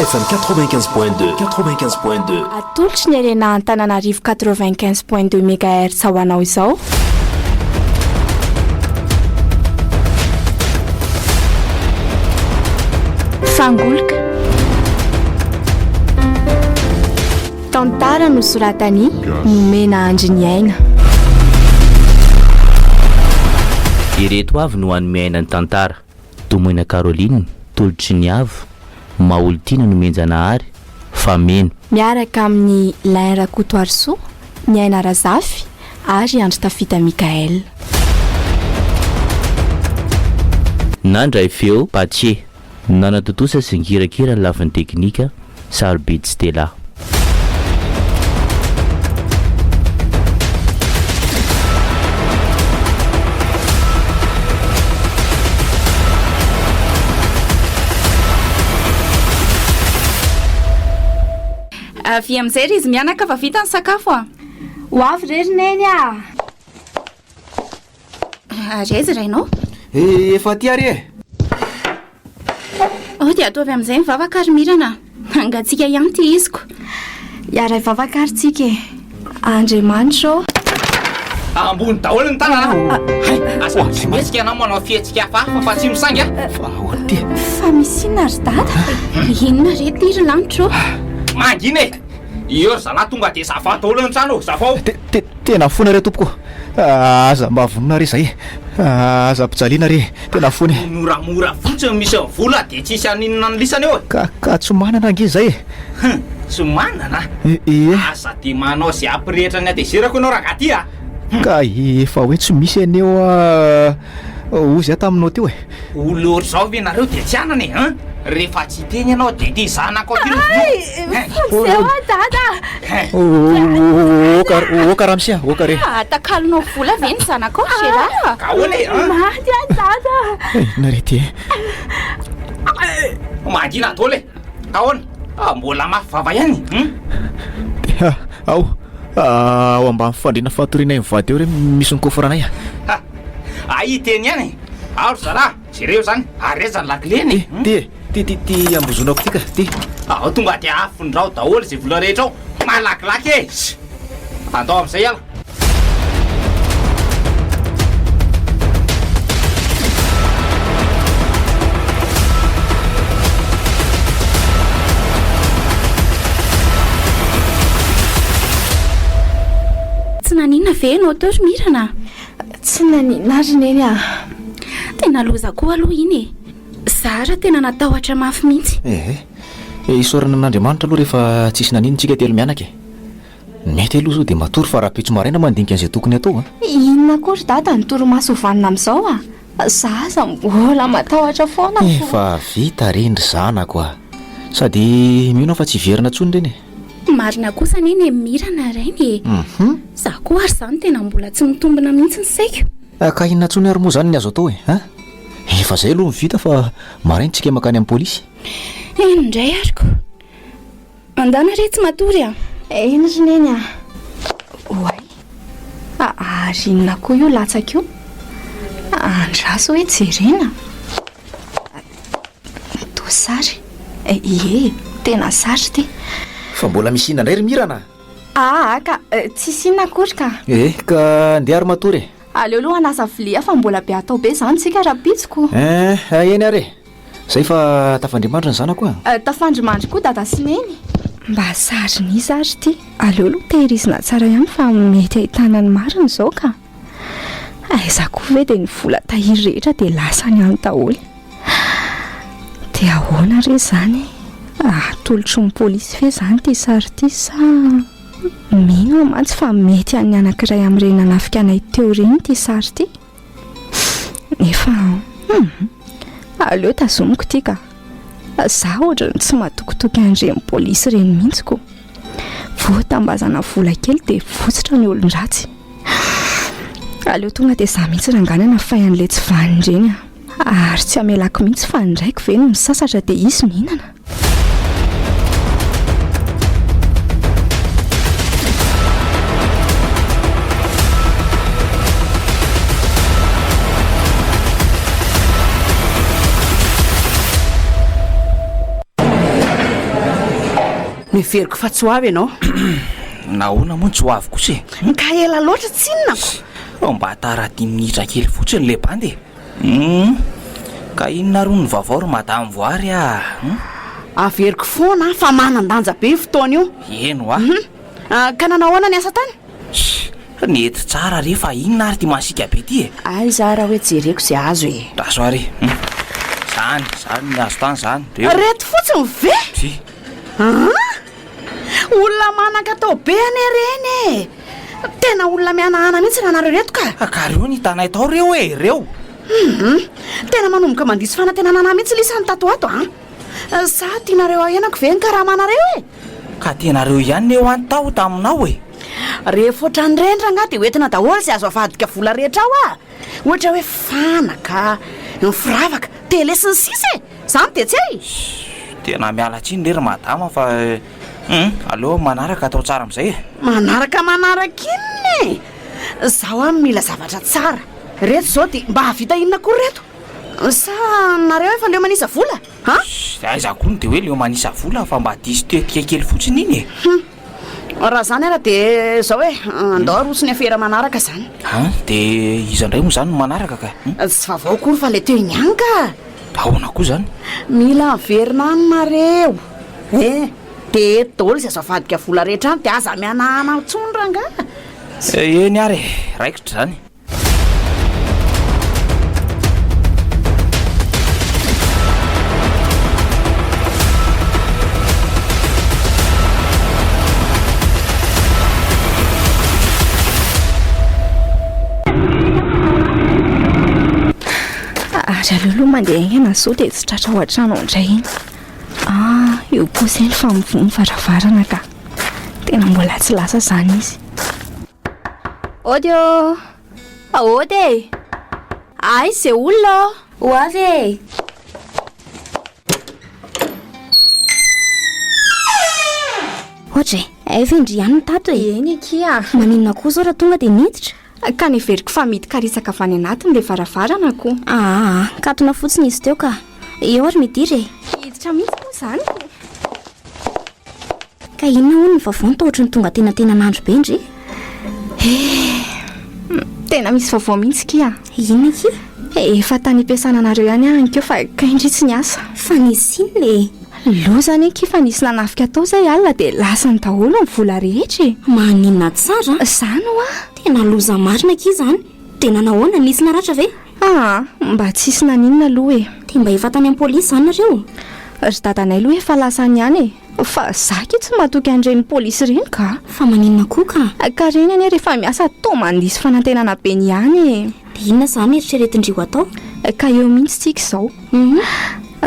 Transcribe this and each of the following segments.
FM 95.2, 95.2. Atolotry ny Arena Antananarivo 95.2 Megahertz ho anao izao. Fangoloka. Tantara nosoratan'i Nomena Andriniaina. Ireto avy no hanome aina ny tantara. Domoina Caroline, Tolotry ny Avo, Maholitiana Nomenjanahary, Fameno. Miaraka amin'i Lin Rakotoarisoa, Niaina Razafy ary Andry Tafita Michaël. Nandray feo, Patche. Nanatontosa sy nikirakira ny lafiny teknika, Sarobidy Stella. Avia amin'izay ry izy mianaka fa vita ny sakafo a! Ho avy re ry Neny a! Ary aiza rainao? Efa aty ary e! Oh, dia ataovy amin'izay ny vavaka ry Mirana a! Hangatsiaka ihany ity iziko. Hiara-hivavaka ary tsika e! Andriamanitra ô! Ambony daholo ny tanana a! Hay, aza misy mihetsika ianao manao fihetsika hafahafa fa tsy misangy a! Fa ahoana ity? Fa misy inona ry dada? Inona re ity ry lanitra ô? Mangina e! Eo ry zalahy tonga dia zavao daholo ny trano, zavao! Tena fona re tompoko Aza mba vonona re zay Aza ampijaliana re Tena fona e. Moramora fotsiny misy ny vola dia tsisy haninona ny lisany eo e. Ka ka tsy manana ange zay e. Hum, tsy manana? Ie. Aza dia manao izay hampirehitra ny hatezerako ianao rangahy ty a. Ka efa hoe tsy misy anie hoa hozy aho taminao teo e. Olona ohatr'izao ve nareo dia tsy hanana e hein? Rehefa tsy hiteny ianao dia ity zanakao ity no vonoiko. Ay, vonjeo aho dada. Oka oka ramose a, oka re. Atakalonao vola ve ny zanakao ry Gérard? Ka ahoana e hein? Maty aho dada. Inona re ity e? Mangina daholo e. Ka ahoana? Ah, mbola mafy vava ihany hum? Dia ao ao ambany fandriana fatorianay mivady eo re misy ny coffre-nay a. Ha! Ay hiteny ihany e. Ao ry zalahy, jereo izany, ary aiza ny lakileny e? Ty e, ty ty ty ambozonako ty ka, ty. Ao tonga dia afindrao daholo izay vola rehetra ao, malakilaky e! Andao amin'izay hiala. Tsy naninona ve ianao teo ry Mirana? Tsy naninona ry Neny a! Tena loza koa aloha iny e! Za ara tena natahotra mafy mihitsy. Ehe. Isaorana an'Andriamanitra aloha rehefa tsisy naninona tsika telo mianaka e. Mety aloha izao dia matory fa rahampitso maraina mandinika an'izay tokony hatao a. Inona koa ry dada ny torimaso ho vanona amin'izao a! Za aza mbola matahotra foana ko. Efa vita ireny ry zanako a! Sady mino aho fa tsy hiverina intsony ireny e. Marina kosa anie ny Mirana rainy e! Za koa ary izany tena mbola tsy mitombina mihitsy ny saiko. Ka inona intsony ary moa izany ny azo atao e! An! Efa izay aloha ny vita fa maraina tsika mankany amin'ny polisy. Eny indray ary ko! Andana re tsy matory a! Eny ry Neny a! Oay! Ary inona koa io latsaka io? Andraso hoe jerena. Toa sary. Ie, tena sary ity. Fa mbola misy inona indray ry Mirana a? Aa ka, tsisy inona akory ka. Eh, ka ndeha ary matory e. Aleo aloha hanasa vilia fa mbola be atao be izany tsika rahampitso ko. Eh, eny ary e. Zay fa tafandrimandry ny zanako a. Tafandrimandry koa dada sy neny. Mba sarin'iza ary ity? Aleo aloha tehirizina tsara ihany fa mety ahitana ny marina izao ka. Aiza koa ve dia ny vola tahiry rehetra dia lasany any daholo. Dia ahoana re izany e? Atolotry ny polisy ve izany ity sary ity sa mino aho mantsy fa mety an'ny anankiray amin'ireny nanafika anay teo ireny ity sary ity. Nefa hum aleo tazomiko ity ka. Za ohatran'ny tsy matokitoky an'ireny polisy ireny mihitsy ko. Vao tambazana vola kely dia votsotra ny olon-dratsy. Aleo tonga dia za mihitsy rangahy nanafay an'ilay tsy vanona ireny a. Ary tsy hamelako mihitsy fa ny raiko ve no misasatra dia izy mihinana. Noheveriko fa tsy ho avy ianao. Nahoana moa no tsy ho avy kosa e? Ka ela loatra tsinona ko. Mba tara dimy minitra kely fotsiny le bandy e. Hum. Ka inona ary hono ny vaovao ry madame Voary ah? Hum. Averiko foana fa manan-danja be io fotoana io. Eny hoa. Hum. Ka nanao ahoana ny asa tany? Ssy. Nety tsara re fa inona ary ity masiaka be ity e? Aiza ary hoe jereko izay azo e. Andraso ary e. Hum. Zany, zany ny azo tany zany. Reo. Reto fotsiny ve? Tsia. An! Olona manan-katao be anie ireny e! Tena olona mihanahana mihitsy raha nareo ireto ka! Ka reo ny hitanay tao reo e! Reo! Hum! Tena manomboka mandiso fanantenana anah mihitsy lisany tato ho ato an! Sa tianareo ahenako ve ny karamanareo e? Ka tena reo ihany ne ho any tao taminao e! Rehefa ohatran'ireny rangahy dia hoentina daholo izay azo avadika vola rehetra ao ah! Ohatra hoe fanaka, ny firavaka, télé sy ny sisa e! Zany dia tsy hay! Tena miala tsiny re ry madama fa hum aleo manaraka atao tsara amin'izay e! Manaraka manaraka inona e! Zaho any mila zavatra tsara. Reto izao dia mba hahavita inona akory reto? Sa nareo efa leo manisa vola? Han? Aiza koa no dia hoe leo manisa vola fa mba diso tetika kely fotsiny iny e! Hum! Raha izany ara dia izao e, andao aroso ny afera manaraka izany. Han? Dia iza indray moa izany no manaraka ka? Hum? Tsy vaovao akory fa ilay teo iny ihany ka! Ahoana koa izany? Mila miverina any nareo e! Dia eto daholo izay azo avadika vola rehetra any dia aza mihanahana intsony rangahy! Eny ary e! Raikitra izany. Ary aleo aloha mandeha haingana sao dia tsy tratra ao an-trano ao indray iny. Ah, io kosa iny fa mivoha ny varavarana ka. Tena mbola tsy lasa izany izy. Ody ô! Ody e! Aiza izay olona ô? Ho avy e! Ohatra e, hay ve ndry ihany no tato e? Eny akia. Maninona koa izao raha tonga dia niditra? Ka neveriko fa mihidy karisaka avy any anatiny ilay varavarana ko. Aa, katona fotsiny izy teo ka. Eo ary midira e. Hiditra mihitsy moa izany ko. Ka inona hono ny vaovao no toa ohatry ny tonga tenantenan'andro be ndry? Eh! Tena misy vaovao mihitsy kia. Inona akia? Efa tany am-piasana anareo ihany aho anikeo fa kay ndry tsy niasa. Fa nisy inona e? Loza anie akia fa nisy nanafika tao izay alina dia lasany daholo ny vola rehetra e! Maninona tsara? Izany hoa! Tena loza marina akia izany! Dia nanahoana? Nisy naratra ve? Aa! Mba tsisy naninona aloha e! Dia mba efa tany amin'ny polisy izany nareo? Ry dadanay aloha efa lasa any ihany e! Fa za akia tsy matoky an'ireny polisy ireny ka! Fa maninona koa ka? Ka ireny anie rehefa miasa toa mandiso fanantenana be ny ihany e! Dia inona izany eritreretin-dry ho atao? Ka eo mihitsy tsika izao.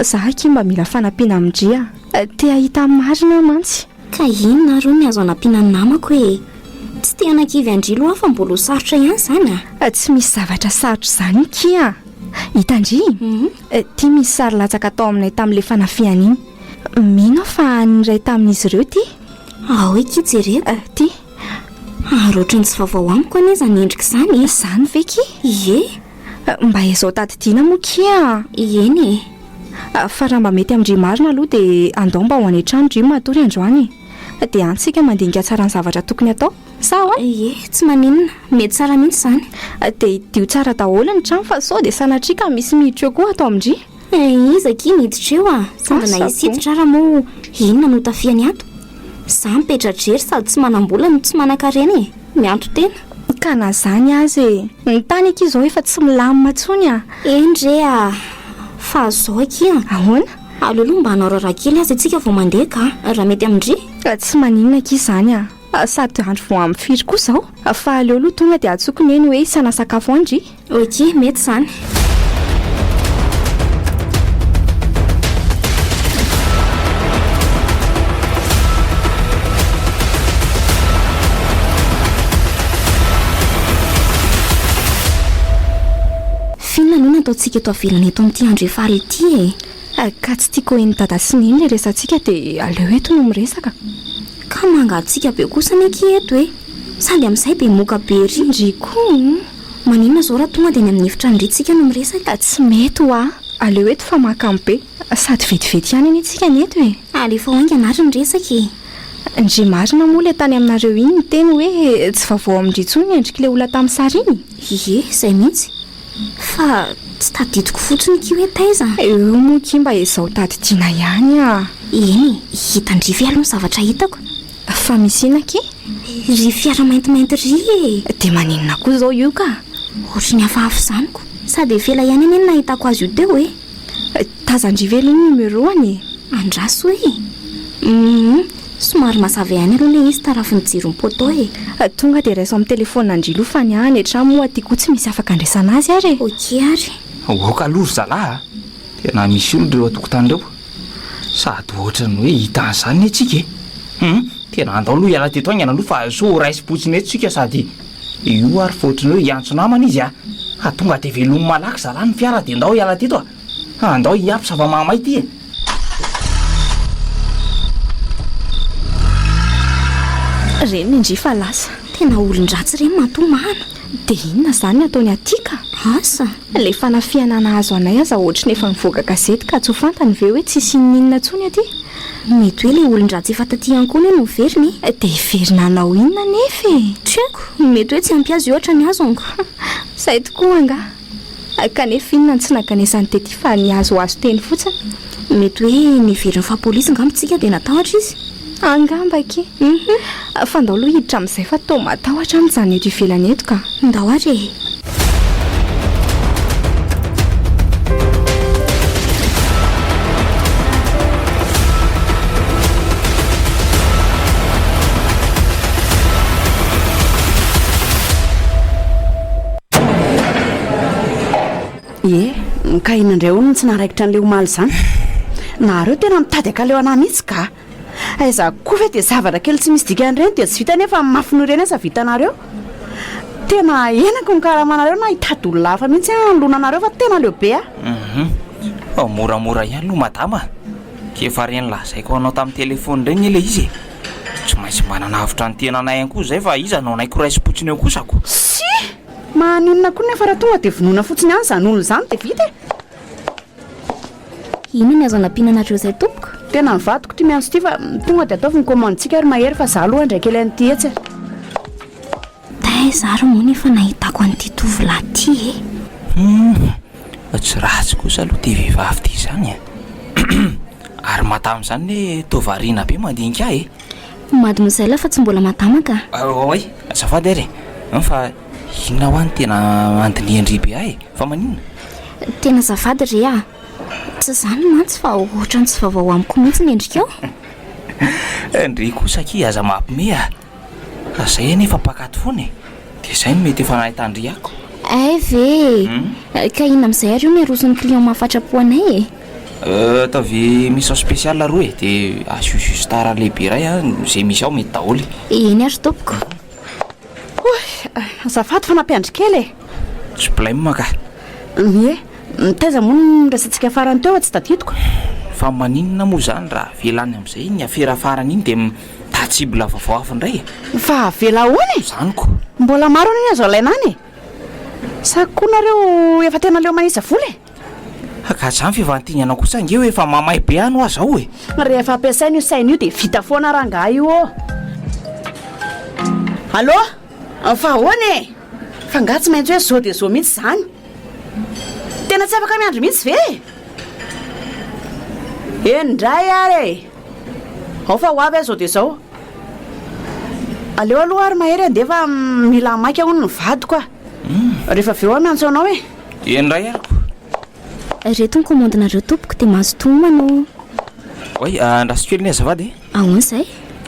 Za akia mba mila fanampiana amin-dry a! Te hahita ny marina aho mantsy. Ka inona ary hono ny azo anampiana ny namako e? Tsy te hanakivy an-dry aloha aho fa mbola ho sarotra ihany izany a! Tsy misy zavatra sarotra izany akia a! Hitan-dry? Ity misy sary latsaka tao aminay tamin'ilay fanafihana iny. Mino aho fa an'ny iray tamin'izy ireo ity. Ao akia jereko. Ity. Ary ohatran'ny tsy vaovao amiko anie izany endrika izany e! Izany ve kia? Ie. Mba ezao tadidiana moa kia a! Eny e! Fa raha mba mety amin-dry marina aloha dia andao mba ho any an-trano dry matory androany e! Dia any tsika mandinika tsara ny zavatra tokony atao. Sa ahoana? Ie, tsy maninona. Mety tsara mihitsy izany. Dia hidio tsara daholo ny trano fa sao dia sanatria ka misy miditra eo koa ato amin-dry. Eh, iza akia no hiditra eo a? Sady na hisy hiditra ara moa inona no hotafiany ato? Za mipetra-drery sady tsy manam-bola no tsy manan-karena e! Mianto-tena. Ka na zany aza e! Ny tany akia izao efa tsy milamina intsony a! Eny re a! Fa zao akia a! Ahoana? Aleo aloha mba hanao raharaha kely aza isika vao mandeha ka! Raha mety amin-dry? Tsy maninona akia izany a! Sady andro vao amin'ny firy koa izao? Fa aleo aloha tonga dia antsoiko neny hoe hisana sakafo any dry. Ok, mety izany. F'inona no nataontsika eto avelany eto amin'ity andro efa alina ity e? Ka tsy tiako ho henon'i Dada sy Neny ilay resatsika dia aleo eto no miresaka. Ka mangatsiaka be kosa anie akia eto e! Sady amin'izay be moka be ery. Ndry koa. Maninona izao raha tonga dia any amin'ny efitra ndry tsika no miresaka? Tsy mety hoa! Aleo eto fa mahakamo be. Sady vetivety ihany anie tsika ny eto e! Alefao haingana ary ny resaka e! Ndry marina moa ilay tany aminareo iny niteny hoe tsy vaovao amin-dry intsony ny endrik'ilay olona tamin'ny sary iny? Ie, izay mihitsy. Fa tsy tadidiko fotsiny ki hoe taiza. Eo moa ki mba ezao tadidiana ihany a! Eny e, hitan-dry ve aloha ny zavatra hitako? Fa misy inona ki? Ry fiara maintimainty ry e! Dia maninona koa izao io ka? Ohatry ny hafahafa izany ko! Sady efa ela ihany anie no nahitako azy io teo e! Tazan-dry ve aloha ny numéro-ny e? Andraso e! Humm, somary mazava ihany aloha ilay izy tarafin'ny jiron'ny poteau e! Tonga dia raiso amin'ny telefaonina-ndry aloha fa ny ahy any an-trano moa aty koa tsy misy afaka andraisana azy ary e! Ok ary. Aoka aloha ry zalahy a! Tena misy olona ireo an-tokotany ireo. Sady ohatran'ny hoe hita an'izany anie tsika e! Hum, tena andao aloha hiala teto haingana aloha fa sao ho raisim-potsiny eto tsika sady io ary fa ohatran'ny hoe hiantso namana izy a! Ka tonga dia velomy malaky zalahy ny fiara dia ndao hiala teto a! Andao hiampy zava-mahamay ity e! Reny ndry fa lasa. Tena olon-dratsy ireny matoa mahana. Dia inona izany ny ataony aty ka? Asa. Ilay fanafihana nahazo anay aza ohatry ny efa nivoaka gazety ka tsy ho fantany ve hoe tsisy inoninona intsony aty? Mety hoe ilay olon-dratsy efa taty ihany koa anie no miverina e. Dia hiverina hanao inona anefa e? Tsy haiko, mety hoe tsy ampy azy ohatra ny azonko. Izay tokoa angaha. Kanefa inona no tsy nankanesany tety fa nihazohazo teny fotsiny? Mety hoe niveriny fa polisy angamba tsika dia natahotra izy. Angamba akia. Hum. Fa ndao aloha hiditra amin'izay fa toa matahotra aho mijanona eto ivelany eto ka. Ndao ary e. Ie, ka inona indray hono no tsy naharaikitra an'ilay omaly izany? Nareo tena mitady ankaleo anah mihitsy ka! Aiza koa ve dia zavatra kely tsy misy dikany ireny dia tsy vita nefa ny mafy noho ireny aza vitanareo? Tena henako ny karamanareo na hitady olona hafa mihitsy aho hanoloana anareo fa tena leo be aho. Hum, moramora ihany aloha madama a! K'efa reny lazaiko anao tamin'ny telefaonina ireny anie ilay izy e! Tsy maintsy mba nanavotra ny tenanay ihany koa izay fa iza no hanaiky ho raisim-potsiny eo kosa ko! Tsia! Maninona koa nefa raha tonga dia vonoina fotsiny ihany izany olona izany dia vita e! Inona ny azo anampiana anareo izay tompoko? Tena ny vadiko ity miantso ity fa tonga dia ataovy ny commande-tsika ry Mahery fa za aloha handray kely an'ity etsy e! Taiza ary moa no efa nahitako an'ity tovolahy ity e? Humm, tsy ratsy kosa aloha ity vehivavy ity izany e! Ary madama izany anie toa variana be mandinika ahy e! Mademoiselle fa tsy mbola madama ka! Oay, azafady ary e! Hum, fa inona hoa no tena andinihan-dry be ahy e? Fa maninona? Tena azafady re a! Tsy izany mantsy fa ohatran'ny tsy vaovao amiko mihitsy ny endrikao. Ndry kosa akia aza mampime a! Fa zay anie efa mpakato foana e! Dia zay no mety efa nahitan-dry ako. Hay ve e! Ka inona amin'izay ary io ny aroson'ny client mahafatra-po anay e? Ataovy mission spéciale roa e, dia asio jus star lehibe iray an, izay misy ao mety daholo. Eny ary tompoko. Oy! Azafady fa nampiandry kely e! Tsy blème ka! Ie, taiza moa no niresatsika farany teo fa tsy tadidiko. Fa maninona moa izany raha avela any amin'izay iny afera farany iny dia mitady cible vaovao hafa indray e? Fa avela ahoana e? Izany ko! Mbola maro anie ny azo alaina any e! Sa koa nareo efa tena leo manisa vola e? Ka izany fivantinana kosa ange hoe efa mamay be any hoa zao e! Rehefa ampiasaina io saina io dia vita foana rangahy io ô! Allô? Fa ahoana e? Fa angaha tsy maintsy hoe zao dia zao mihitsy izany? Tena tsy afaka miandry mihitsy ve e? Eny indray ary e! Ao fa ho avy aho zao dia zao. Aleo aloha ary Mahery handeha fa mila maika hono ny vadiko a! Rehefa avy eo aho miantso anao e! Eny indray ary ko. Ireto ny commande-nareo tompoko dia mazotoa homana ô. Oay, andraso kely anie azafady e. Ahoana izay?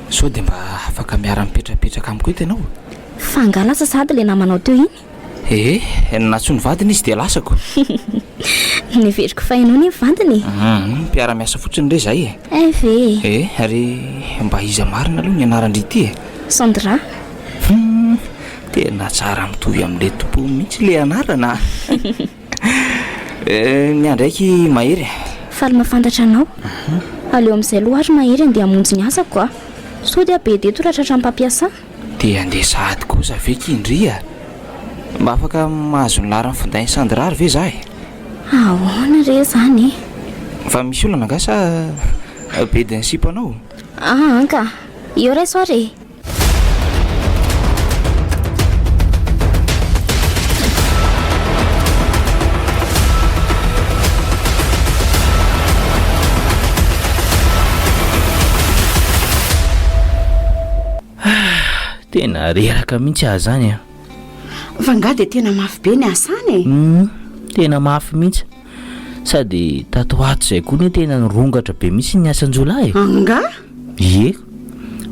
Sao dia mba afaka miara-mipetrapetraka amiko eto ianao? Fa angaha lasa sahady ilay namanao teo iny? Ee, nantsoin'ny vadiny izy dia lasako. Neveriko fa ianao anie ny vadiny e. Hum, mpiara-miasa fotsiny re izahay e. Hay ve e. Ee, ary mba iza marina aloha ny anaran-dry ity e? Sandra. Hum, tena tsara mitovy amin'ilay tompony mihitsy ilay anarana a! Ny ahy ndraiky Mahery e. Faly mahafantatra anao. Aleo amin'izay aloha ary Mahery andeha hamonjy ny asako a! Sao dia be eto raha tratran'ny mpampiasa. Dia handeha sahady kosa ve ky ndry a? Mba afaka mahazo ny laharan'ny findain'i Sandra ary ve za e? Ahoana re izany e? Fa misy olana angaha sa bedin'ny sipanao? Aa ka! Eo raiso ary e. Tena reraka mihitsy aho zany a. Fa nga dia tena mafy be ny asa any e? Hum, tena mafy mihitsy. Sady tato ho ato izay koa ne tena nirongatra be mihitsy ny asan-jiolahy e. Angaha? Ie.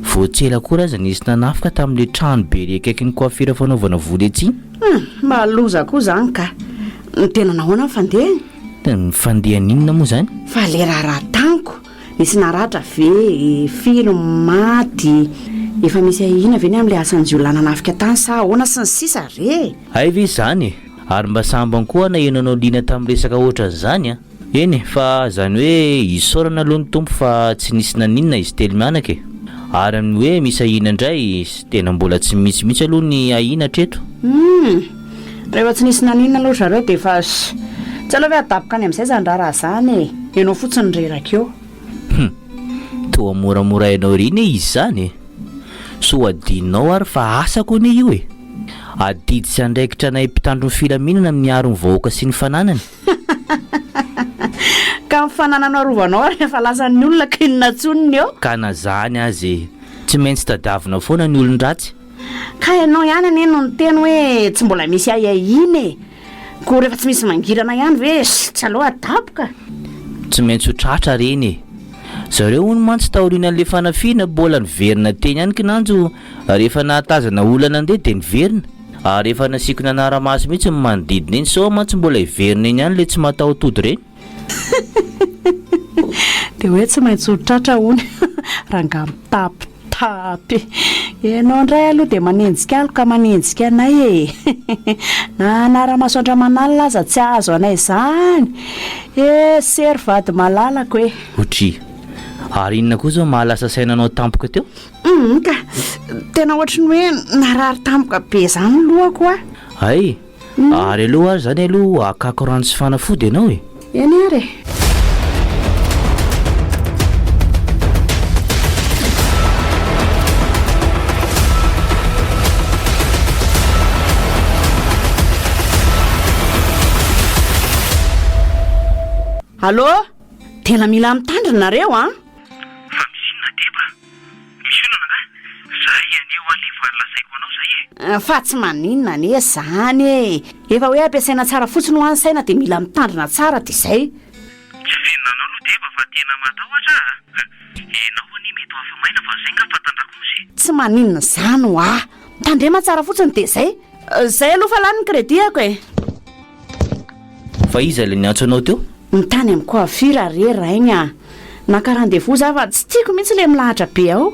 Vao tsy ela akory aza nisy nanafika tamin'ilay trano be ery akaikin'ny coiffure fanaovana volo etsy iny. Hum, mba loza koa izany ka. Tena nahoana ny fandehany? Ny fandehany inona moa izany? Fa le raharaha tamiko, nisy naratra ve, firy ny maty, efa misy ahiana ve ny amin'ilay asan-jiolahy nanafika tany sa ahoana sy ny sisa re e! Hay ve izany e! Ary mba sambany koa aho naheno anao liana tamin'ny resaka ohatran'izany an! Eny e, fa zany hoe isaorana aloha ny Tompo fa tsy nisy naninona izy telo mianaka e! Ary amin'ny hoe misy ahiana indray, tena mbola tsy misy mihitsy aloha ny ahiana hatreto. Humm! Rehefa tsy nisy naninona aloha ry zareo dia efa tsy aleo ve adaboka any amin'izay izany raharaha izany e! Ianao fotsiny no reraka eo. Hum! Toa moramorainao ery anie izy izany e! Soa adinonao ary fa asako anie io e! Adidy sy andraikitra anay mpitandro ny filaminana ny miaro ny vahoaka sy ny fananany. Ka ny fanananao arovanao ary efa lasan'ny olona ka inona intsony ny eo? Ka na zany aza e, tsy maintsy tadiavina foana ny olon-dratsy. Ka ianao ihany anie no niteny hoe tsy mbola misy ahiahiana e! Koa rehefa tsy misy mangirana ihany ve tsy aleo adaboka? Tsy maintsy ho tratra reny e! Zareo hono mantsy taorianan'ilay fanafihana mbola niverina teny ihany kinanjo rehefa nahatazana olona nandeha dia niverina. Ary efa nasiako nanara-maso mihitsy ny manodidina eny sao mantsy mbola hiverina eny ihany ilay tsy mataho-tody ireny. Dia hoe tsy maintsy ho tratra hono rangaha mitapitapy. Ianao indray aloha dia manenjika aloka manenjika anay e! Na hanara-maso andro aman'alina aza tsy hahazo anay izany. E sery vady malalako e! Otri. Ary inona koa izao mahalasa saina anao tampoka teo? Humm ka! Tena ohatry ny hoe narary tampoka be izany ny lohako a! Hay! Ary aleo ary izany aloha hakako rano sy fanafody ianao e! Eny ary e! Allô! Tena mila mitandrina nareo an! Fa misy inona Deba? Misy olana angaha? Zay anie hoa le efa lazaiko anao zay e! Fa tsy maninona anie zany e! Efa hoe ampiasaina tsara fotsiny hoa ny saina dia mila mitandrina tsara dia zay. Tsy afenina anao aloha Deba fa tena matahotra aho a! Enao anie mety ho afa-maina fa zay nga fatan-dakozy e! Tsy maninona zany hoa! Mitandrema tsara fotsiny dia zay. Zay aloha fa lany ny crédit-ako e! Fa iza ilay niantso anao teo? Ny tany amin'ny coiffure re rainy a! Naka rendez-vous za fa tsy tiako mihitsy ilay milahatra be ao.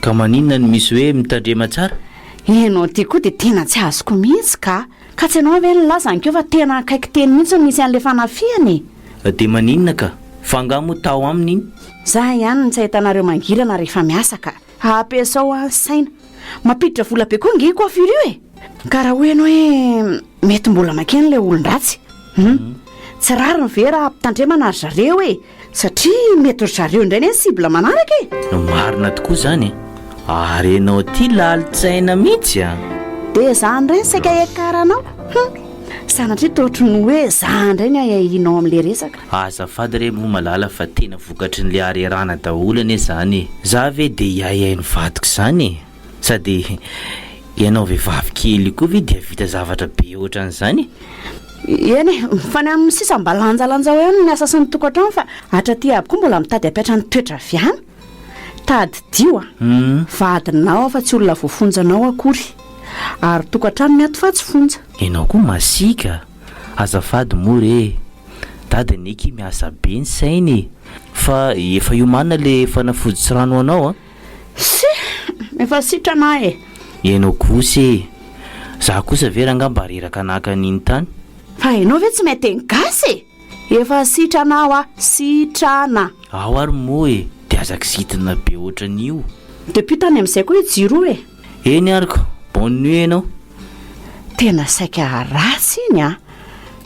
Ka maninona no misy hoe mitandrema tsara? Ianao ity koa dia tena tsy azoko mihitsy ka! Ka tsy ianao ve nilaza ankeo fa tena akaiky teny mihitsy no nisy an'ilay fanafihana e? Dia maninona ka? Fa angaha moa tao aminy iny? Za ihany no tsy ahitanareo mangirana rehefa miasa ka! Ampiasao an saina. Mampiditra vola be koa ange io coiffure io e! Ka raha hoy ianao hoe mety mbola mankeny ilay olon-dratsy. Hum. Tsy rariny ve raha ampitandremana ry zareo e! Satria mety ry zareo indray anie ny cible manaraka e! Marina tokoa izany e! Ary ianao ity lalin-tsaina mihitsy an! Dia izaho indray no saika hiakaranao. Hum. Sanatria toa ohatry ny hoe izaho indray no ahiahianao amin'ilay resaka. Azafady re moa malala fa tena vokatry ny le harerahana daholo anie zany e! Za ve de hiahiahy ny vadiko zany e! Sady ianao vehivavy kely io koa ve dia vita zavatra be ohatran'izany e! Eny e, fa ny amin'ny sisa mba lanjalanjao ihany ny asa sy ny tokantrano fa hatraty aby koa mbola mitady hampiatra ny toetra avy any. Tadidio a! Vadinao aho fa tsy olona voafonjanao akory. Ary tokantrano ny ato fa tsy fonja. Ianao koa masiaka! Azafady moa re e! Dada anie ki miasa be ny sainy e! Fa efa iomanina le fanafody sy rano ho anao a! Tsia! Efa sitrana aho e! Ianao kosa e! Za kosa ve rangaha mba reraka naka an'iny tany? Fa ianao ve tsy mahay teny gasy e! Efa sitrana aho a! Sitrana! Ao ary moa e! Dia aza kizitina be ohatran'io! Depuis tany amin'izay koa i Jiro e! Eny ary ko! Bonne nuit enao! Tena saika ratsy iny a!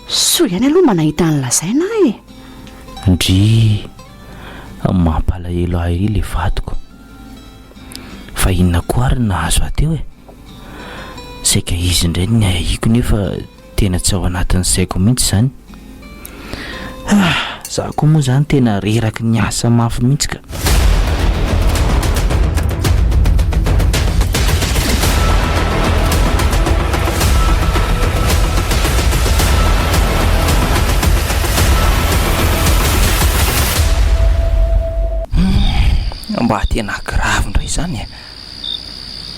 Soa ihany aloha mba nahita ny lazaina aho e! Ndrii! Mampalahelo ahy ery le vadiko. Fa inona koa ary no nahazo ahy teo e? Saika izy indray no niahiahiako nefa tena tsy ao anatin'ny saiko mihitsy izany. Ah! Za koa moa izany tena reraky ny asa mafy mihitsy ka. Mba tena grave indray izany e!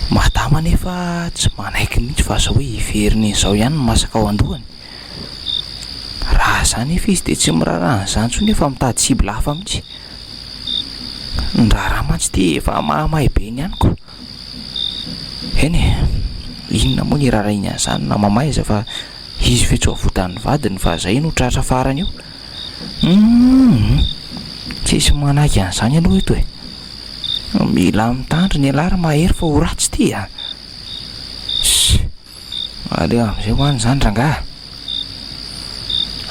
Madama anefa tsy manaiky mihitsy fa asa hoe hiverina izao ihany ny masaka ao an-dohany. Raha za nefa izy dia tsy miraharaha an'izany intsony fa mitady cible hafa mihitsy. Ny raharaha mantsy ity efa mahamay be ny amiko. Eny e, inona moa ny hiraharahiany an'izany na mamay aza fa izy ve tsy ho avotan'ny vadiny fa zay no tratra farany eo. Humm! Tsisy manaiky an'izany aloha eto e. Mila mitandrina ialahy ry Mahery fa ho ratsy ity a! Ss! Aleo amin'izay ho any izany rangahy a!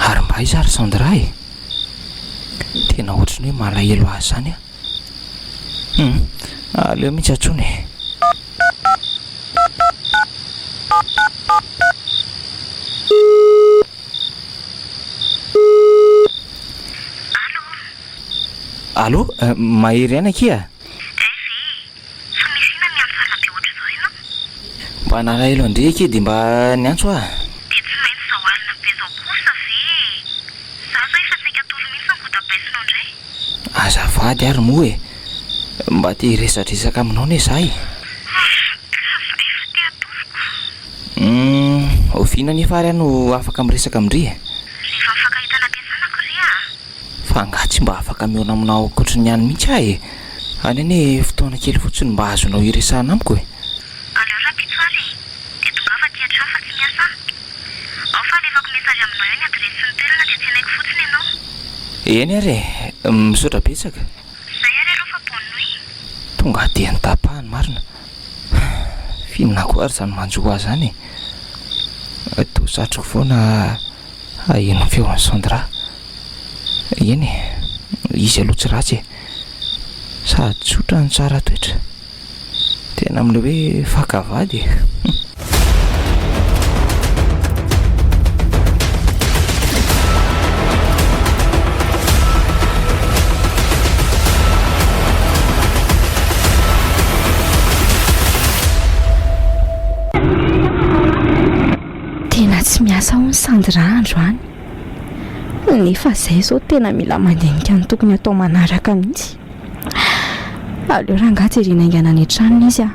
Ary mba aiza ary Sandra e? Tena ohatry ny hoe malahelo azy izany aho. Humm! Aleo mihitsy antsoina e! Allo! Mahery ihany akia a! Fa misy inona miantso alina be ohatr'izao ianao? Mba nalahelo an-dry akia dia mba niantso aho. Dia tsy maintsy izao alina be izao kosa ve e? Za zao efa saika hatory mihitsy no godabaisinao indray. Azafady ary moa e! Mba te hiresadresaka aminao anie za e! Ka za efa te hatory ko. Humm, oviana anefa ary aho no afaka miresaka amin-dry e? Rehefa mifankahita any am-piasana aho ry a! Fa angaha tsy mba afaka mihaona aminao ankoatry ny any mihitsy aho e? Any anie fotoana kely fotsiny mba azonao iresahana amiko e! Aleo rahampitso ary e! Dia tongava aty an-trano fa tsy miasa aho. Ao fa alefako message aminao eo ny adiresy sy ny toerana dia tsenaiko fotsiny ianao. Eny ary e! Misaotra betsaka. Zay ary aloha fa bonne nuit. Tonga dia notapahany marina. F'inona koa ary izany manjo ahy izany e? Toa satriko foana haheno ny feon'i Sandra. Eny e, izy aloha tsy ratsy e. Sady tsotra no tsara toetra. Tena amin'ilay hoe faka vady e. Tena tsy miasa hono Sandra androany. Nefa izay izao tena mila mandinika ny tokony atao manaraka mihitsy. Aleo rangahy jerena haingana any an-tranony izy ah.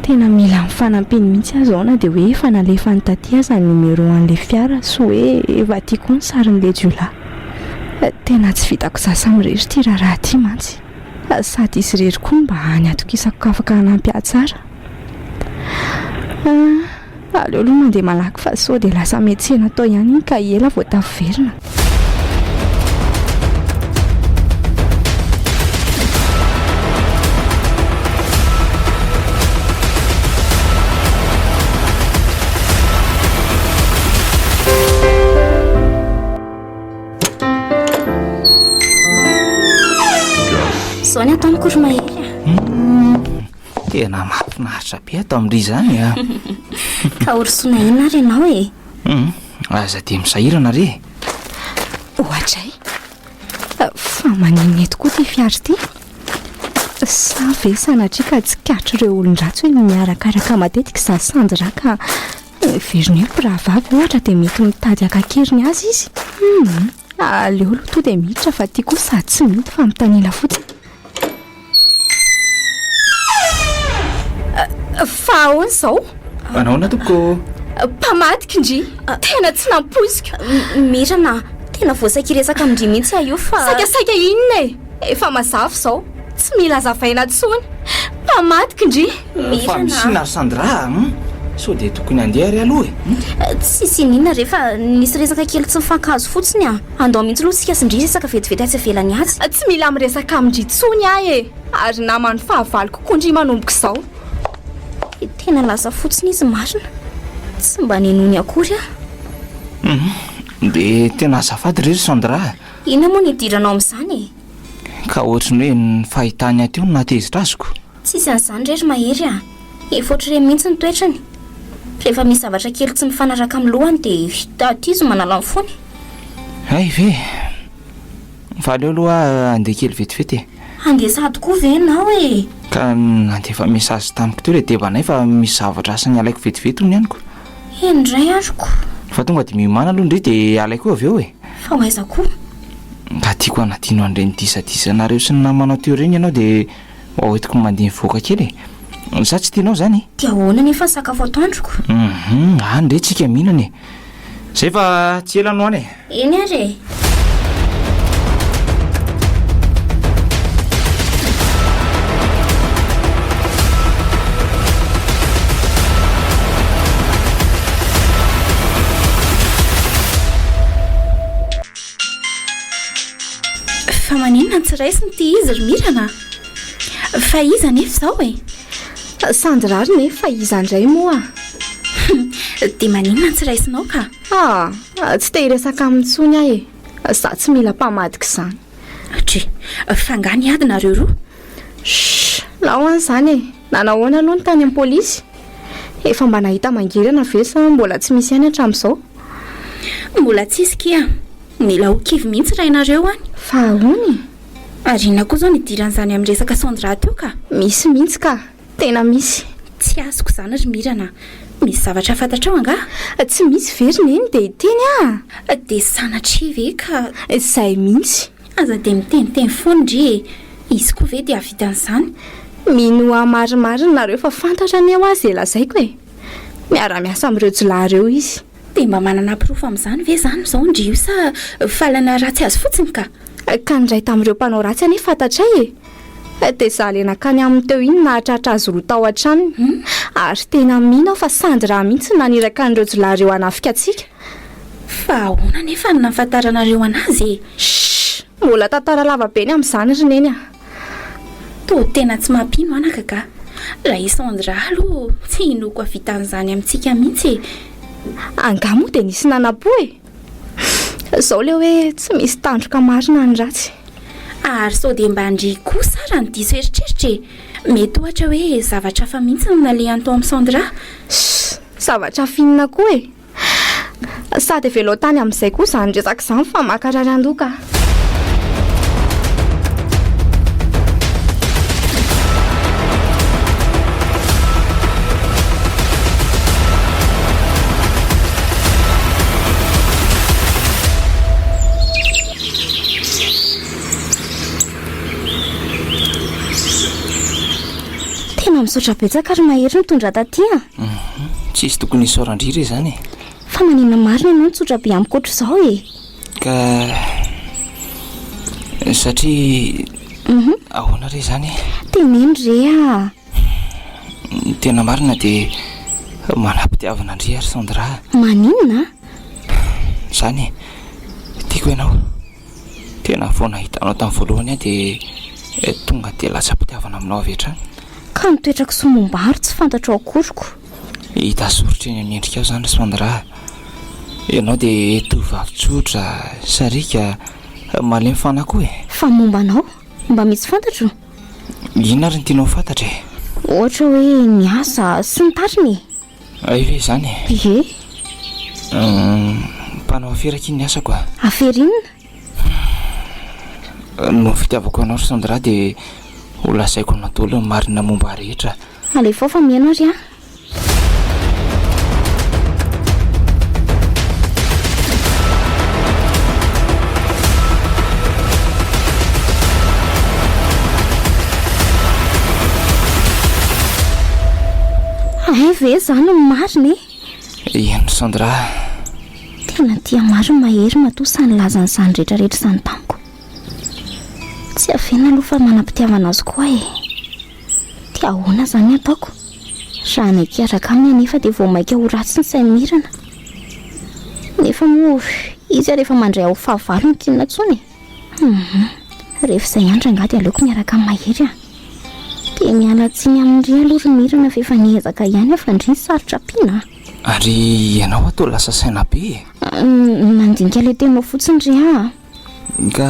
Tena mila ny fanampiany mihitsy aho izao na dia hoe efa nalefany taty aza ny numéro an'ilay fiara sy hoe efa aty koa ny sarin'ilay jiolahy. Tena tsy vitako izaho samirery ity raharaha ity mantsy. Sady izy irery koa no mba hany atokisako ka afaka hanampy ahy tsara. Ah, aleo aloha mandeha malaky fa sao dia lasa miantsena tao ihany iny ka ela vao tafaverina. Izao ny ataon'i Koromahery a. Tena mahafinaritra be ato amin-dry izany a. Ka horosoana inona ary ianao e? Hum, aza dia misahirana re e. Ohatray. Fa maninona eto koa ity fiara ity? Sa ve sanatria ka tsikatr'ireo olon-dratsy hoe miarakaraka matetika izaho sy Sandra ka heveriny hoe mpirahavavy ohatra dia mety mitady haka an-keriny azy izy? Hum, aleo aloha tonga dia miditra fa ity koa sady tsy mety fa mitanila fotsiny. Fa ahoana izao? Manahoana tompoko? Mpamadika ndry! Tena tsy nampoiziko! Mirana, tena voasaika hiresaka amin-dry mihitsy aho io fa. Saikasaika inona e? Efa mazava izao, tsy mila hazavaina intsony. Mpamadika ndry! Fa misy inona ry Sandra a? Sao dia tokony handeha ary aloha e? Tsisy ininona re fa nisy resaka kely tsy nifankahazo fotsiny a! Andao mihitsy aloha isika sy ndry hiresaka vetivety atsy ivelany atsy. Tsy mila miresaka amin-dry intsony aho e! Ary naman'ny fahavaloko koa ndry manomboka izao. Tena lasa fotsiny izy marina. Tsy mba ninoany akory aho. Hum, dia tena azafady re ry Sandra a! Inona moa no idiranao amin'izany e? Ka ohatry ny hoe ny fahitany ahy teo no nahatezitra azoko. Tsisy an'izany re ry Mahery a! Efa ohatr'ireny mihitsy ny toetrany. Rehefa misy zavatra kely tsy mifanaraka amin'ny lohany dia aty izy manala ny fony. Hay ve? Fa aleo aloha aho handeha kely vetivety e. Handeha sahady koa ve ianao e? Ka nandefa message tamiko teo ilay debanay fa misy zavatra asa nialaiko vetivety hono ihany ko. Eny indray ary ko. Fa tonga dia miomàna aloha ndry dia alaiko eo avy eo e. Fa ho aiza koa? Ka tiako hanadino an'ireny disadisanareo sy ny namanao teo ireny ianao dia ho entiko mandeha mivoaka kely e. Sa tsy tianao izany? Dia ahoana anefa ny sakafo atoandroko? Hum, any indray tsika mihinana e. Zay fa tsy ela no any e. Eny ary e. Fa maninona no tsy raisiny ity izy ry Mirana a? Fa iza anefa izao e? Sandy rariny e, fa iza indray moa? Dia maninona no tsy raisinao ka? Ah, tsy te hiresaka aminy intsony aho e. Za tsy mila mpamadika izany. Dry, fa angaha niady nareo roa? Shh, lao an izany e. Nanao ahoana aloha ny tany amin'ny polisy? Efa mba nahita mangirana ve sa mbola tsy misy ihany hatramin'izao? Mbola tsisy kia. Mila ho kivy mihitsy rainareo any. Fa ahoana e? Ary inona koa izao no idiran'izany amin'ny resaka Sandra teo ka? Misy mihitsy ka! Tena misy. Tsy azoko izany ry Mirana a! Misy zavatra fantatrao angaha? Tsy misy ve ry Neny dia hiteny aho? Dia sanatria ve ka. Izay mihitsy. Aza dia miteniteny foana ndry e! Izy koa ve dia hahavita an'izany? Minoa marimarina nareo fa fantatra anie hoa ze lazaiko e! Miara-miasa amin'ireo jiolahy ireo izy. Dia mba manana porofo amin'izany ve izany izao ndry io sa fahalana ratsy azy fotsiny ka? Ka ny iray tamin'ireo mpanao ratsy anie fantatray e! Dia izaho ilay nankany aminy teo iny nahatratra azy roa tao an-tranony. Ary tena mino aho fa Sandra mihitsy no naniraka an'ireo jiolahy ireo hanafika antsika. Fa ahoana anefa no nahafantaranareo an'azy e? Shh! Mbola tantara lava be ny amin'izany ry Neny a! Toa tena tsy mampino anaka ka! Raha i Sandra aloha tsy inoako hahavita an'izany amintsika mihitsy e! Angaha moa dia nisy nanam-po e? Izao ilay hoe tsy misy tandroka marina ny ratsy. Ary sao dia mba ndry kosa ara no diso eritreritra e? Mety ohatra hoe zavatra hafa mihitsy no nalehany tao amin'i Sandra. Shh! Zavatra hafa inona koa e? Sady avelao tany amin'izay koa izany resaka izany fa mankarary andoha ka. Tena misaotra betsaka ry Mahery nitondra taty a. Tsisy tokony hisaoran-dry re izany e. Fa maninona marina ianao no tsotra be amiko ohatr'izao e? Ka satria ahoana re izany e? Teneno re a! Ny tena marina dia manam-pitiavana an-dry aho ry Sandra a. Maninona? Izany e, tiako ianao. Tena vao nahita anao tamin'ny voalohany aho dia tonga dia latsa-pitiavana aminao avy hatrany. Ka ny toetrako sy momba ahy ry tsy fantatrao akory ko. Hita soritra eny amin'ny endrikao izany ry Sandra a. Ianao dia tovovavy tsotra, sariaka, malemy fanahy koa e. Fa momba anao, mba misy fantatro? Inona ary no tianao ho fantatra e? Ohatra hoe ny asa sy ny tariny e. Hay ve izany e? Ie. Mpanao afera akia ny asako a. Afera inona? Noho ny fitiavako anao ry Sandra dia ho lazaiko anao daholo ny marina momba ahy rehetra. Alefao fa mihaino ary aho. Hay ve izany no marina e? Eny Sandra a. Tena tia marina Mahery matoa sahy nilaza an'izany rehetra rehetra izany tamiko. Tsy afenina aloha fa manam-pitiavana azy koa aho e. Dia ahoana izany ny ataoko? Raha hanaiky hiaraka aminy anefa dia vao mainka ho ratsy ny sain'i Mirana. Nefa moa izy ary efa mandray ahy ho fahavalony k'inona intsony e? Hum, rehefa izay ihany rangahy dia aleoko miaraka amin'i Mahery a! Dia miala tsiny amin-dry aloha ry Mirana fa efa niezaka ihany aho fa ndry sarotra ampiana a! Ary ianao ato lasa saina be e! Nandinika ilay teninao fotsiny ry aho a! Ka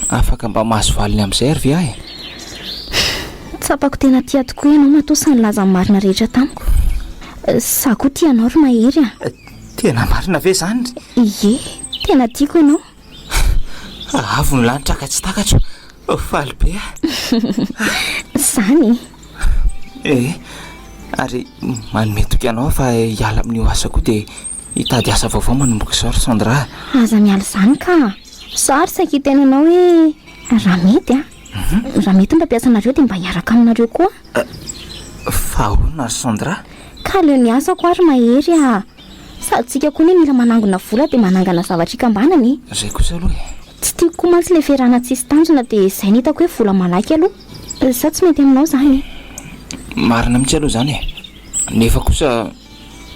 afaka mba mahazo valiny amin'izay ary ve aho e? Tsapako tena tia tokoa ianao matoa sahy nilaza ny marina rehetra tamiko. Za koa tia anao ry Mahery a! Tena marina ve izany? Ie, tena tiako ianao. Avo ny lanitra ka tsy takatro. Faly be aho. Izany e! Ee, ary manome toky anao aho fa hiala amin'io asako io dia hitady asa vaovao manomboka izao ry Sandra a! Aza miala izany ka! Za ary saika hiteny anao hoe raha mety a! Raha mety ny mpampiasa anareo dia mba hiaraka aminareo koa. Fa ahoana ry Sandra? Ka aleo ny asako ary Mahery a! Sady tsika koa anie mila manangona vola dia manangana zavatra ikambanana e! Zay kosa aloha e! Tsy tiako koa mantsy ilay fiarahana tsisy tanjona dia izay no hitako hoe vola malaky aloha. Sa tsy mety aminao izany e? Marina mihitsy aloha izany e! Nefa kosa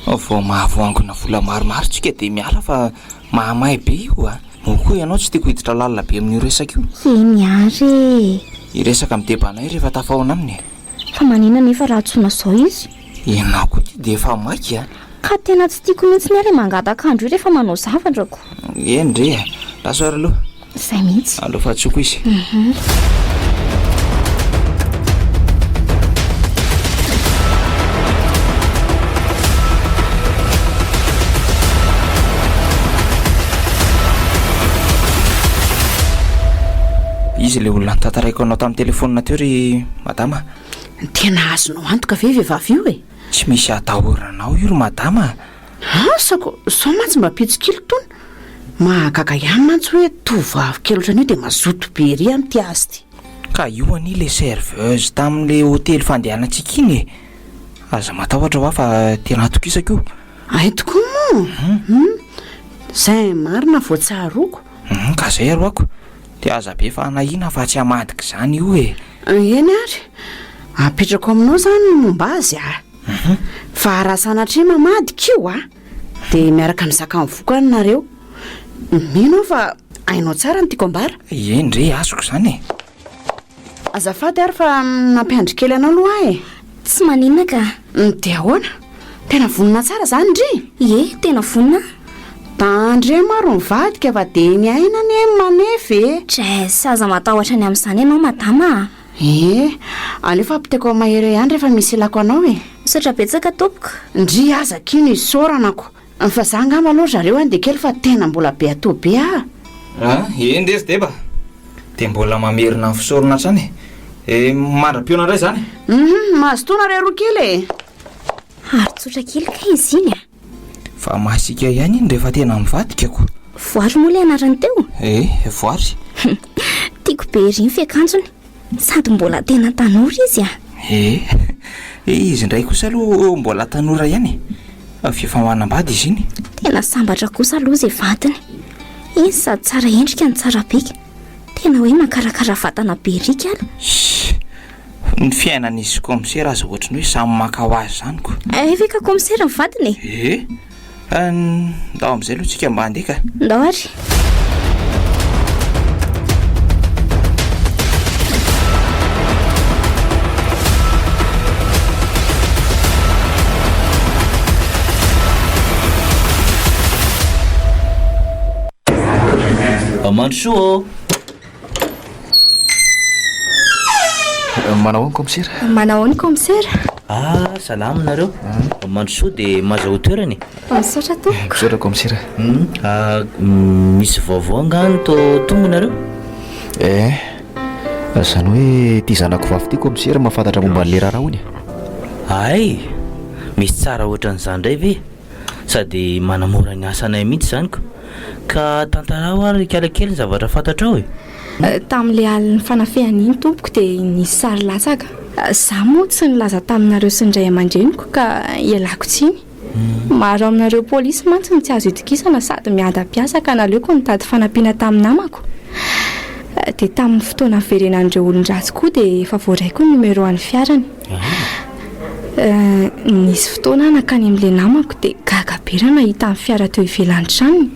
vao mahavoangona vola maromaro tsika dia miala fa mahamay be io a! Moa koa ianao tsy tiako hiditra lalina be amin'io resaka io. Eny ary e! Hiresaka amin'ny debanay rehefa tafahaona aminy e! Fa maninona nefa raha antsoina zao izy? Ianao koa ity dia efa maika a! Ka tena tsy tiako mihitsy ny ahy ilay mangataka andro io rehefa manao zavatra ko! Eny re e! Lasa ary aloha. Izay mihitsy. Aleo fa antsoiko izy. Izy ilay olona notantaraiko anao tamin'ny telefaonina teo ry madama. Tena azonao antoka ve io vehivavy io e? Tsy misy atahoranao io ry madama a! Asa ko, sao mantsy mba mpitsikilo tony? Mahagaga ihany mantsy hoe tovovavy kely ohatran'io dia mazoto be ery amin'ity asa ity. Ka io anie ilay serveuse tamin'ilay hotely fandehanantsika iny e! Aza matahotra hoa fa tena atokisako io. Hay tokoa moa? Hum, izay marina vao tsaroako. Hum, ka izay aloha ko. Dia aza be fanahiana fa tsy hamadika izany io e! Eny ary, apetrako aminao izany ny momba azy a! Fa raha sanatria mamadika io a, dia miaraka mizaka ny vokany nareo. Mino aho fa hainao tsara ny tiako ambara. Eny re, azoko izany e! Azafady ary fa nampiandry kely anao aloha aho e! Tsy maninona ka! Dia ahoana? Tena vonona tsara izany ndry? Ie, tena vonona aho. Tandremo ary mivadika fa dia ny aina anie no manefa e! Jess, aza matahotra ny amin'izany ianao madama a! Ee, aleo fa ampitaiko amin'i Mahery eo ihany rehefa misy ilako anao e! Misaotra betsaka tompoko. Ndry aza akia no isaorana ko! Fa za angamba aloha ry zareo andeha kely fa tena mbola be atao be ah! Ah, eny re ry Deba! Dia mbola mamerina ny fisaorana hatrany e! Mandra-pihaona indray izany e! Hum, mazotoa nareo roa kely e! Ary tsotra kely kay izy iny a! Fa masiaka ihany iny rehefa tena mivadika ko! Voary moa ilay anarany teo? Eh, Voary. Tiako be ery ny fiakanjony. Sady mbola tena tanora izy a! Eh, izy indray kosa aloha mbola tanora ihany e! F'efa manambady izy iny. Tena sambatra kosa aloha izay vadiny. Izy sady tsara endrika no tsara bika. Tena hoe makarakara vatana be ery kala. Shh! Ny fiainan'izy sy kaomisera aza ohatry ny hoe samy maka ho azy izany ko. Hay ve ka kaomisera ny vadiny e? Eh! Ndao amin'izay aloha tsika mba handeha ka. Ndao ary. Mandrosoa ô! Manao ahoana kaomisera? Manao ahoana kaomisera? Ah, salama nareo. Mandrosoa dia mazahoa toerana e. Misaotra tompoko. Misaotra kaomisera. Ah, misy vaovao angaha no tô tonga nareo? Eh, izany hoe ity zanako vavy ity kaomisera mahafantatra momba an'ilay raharaha hono e. Hay! Misy tsara ohatran'izany indray ve? Sady manamora ny asanay mihitsy izany ko. Ka tantarao ary ry ikalakely ny zavatra fantatrao e! Tamin'ilay alin'ny fanafihana iny tompoko dia nisy sary latsaka. Izaho moa tsy nilaza taminareo sy ny ray aman-dreniko ka ialako tsiny. Maro aminareo polisy mantsy no tsy azo itokisana sady miadam-piasa ka naleoko nitady fanampiana tamin'ny namako. Dia tamin'ny fotoana niverenan'ireo olon-dratsy koa dia efa voaraiko ny numéro an'ny fiarany. Nisy fotoana aho nankany amin'ilay namako dia gaga be raha nahita ny fiara teo ivelan'ny tranony.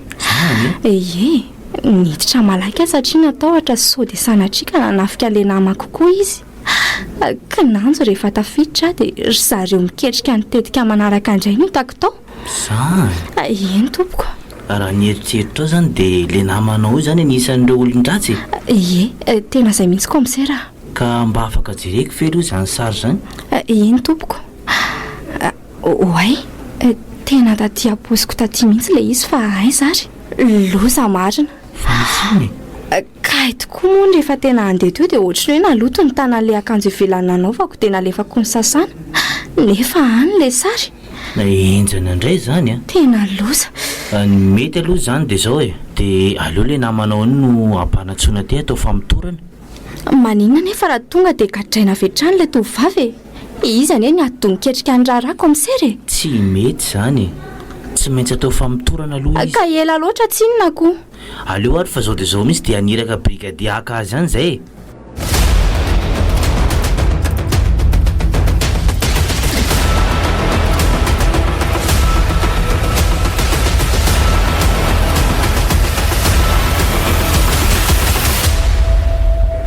Ie, niditra malaky aho satria natahotra sao dia sanatria ka nanafika ilay namako koa izy. Kinanjo rehefa tafiditra aho dia ry zareo miketrika ny tetika manaraka indray no hitako tao. Izany? Eny tompoko. Raha ny eritreritrao izany dia ilay namanao io izany anisan'ireo olon-dratsy e? Ie, tena izay mihitsy kaomisera a. Ka mba afaka jereko ve aloha izany sary izany? Eny tompoko. Oay, tena taty am-paosiko taty mihitsy ilay izy fa aiza ary? Loza marina. Fa misy inona e? Kay tokoa moa rehefa tena handeha teo dia ohatry ny hoe naloto ny tanan'ilay akanjo ivelany nanaovako dia nalefako nosasana. Nefa any ilay sary. Henjana indray izany an! Tena loza. Ny mety aloha izany dia izao e, dia aleo ilay namanao iny no ampanantsoina aty atao famotorana. Maninona anefa raha tonga dia gadraina avy hatrany ilay tovovavy e? Izy anie ny atidoha miketrika ny raharaha commissaire e! Tsy mety izany e! Tsy maintsy atao famotorana aloha izy. Ka ela loatra tsinona ko! Aleo ary fa zao dia zao mihitsy dia haniraka brigadier haka azy any izay e!